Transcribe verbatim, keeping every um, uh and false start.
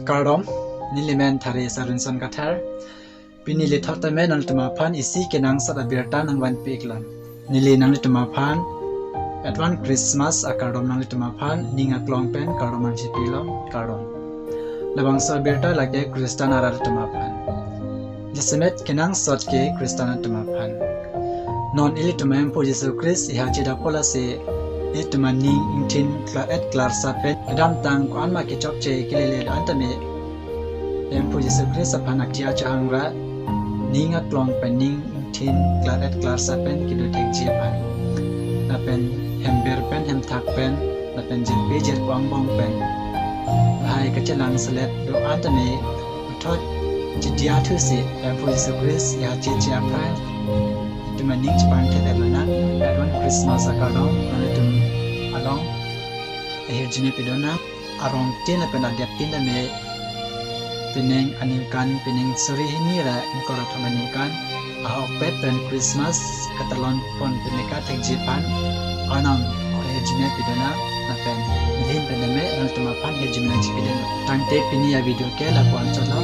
Kardom, neli men Thare Sarinson Kathar. Pini lethot tame nanglitum aphan isi kenangsot abirta nangvanpi-iklo. Neli nanglitum aphan Advance Christmas akardom nanglitum aphan ning aklong pen kardom nangchipilo, kardom. Labangso abirta lake Christian arat atum aphan. Jasemet kenangsot ke Christian atum aphan. Non ilitum Hemphu Jisu Christ iha chedap apotsi ilitum aning ingthin klar-et klarsat pen kedamtang ko-an ma kechokche kelele do-an tame Hemphu Jisu Christ aphan akji achohang ra ning aklong pen ning ingthin klar-et klarsat pen kedo thekji aphan. Lapen hember pen hemthak pen lapen jirpi jirpo angbong pen lahai kachelang selet do-an tame puthot chiti athusi Hemphu Jisu Christ iha cheche aphan ilitum aning chepangthek-et lonang. Advance Christmas akardom nanglitum along ahirjume pidunang. Arong tin lapen adap tin tame pining aningkan pining suri hini ra ingkoi ra thom aningkan ahokpet pen Christmas katalon pon pemeka thekji aphan Arnam ahirjume pidunang lapen neli pen tame nanglitum aphan hirjume nangchipidun. Tangte pini avideo ke lapu-an chotlo,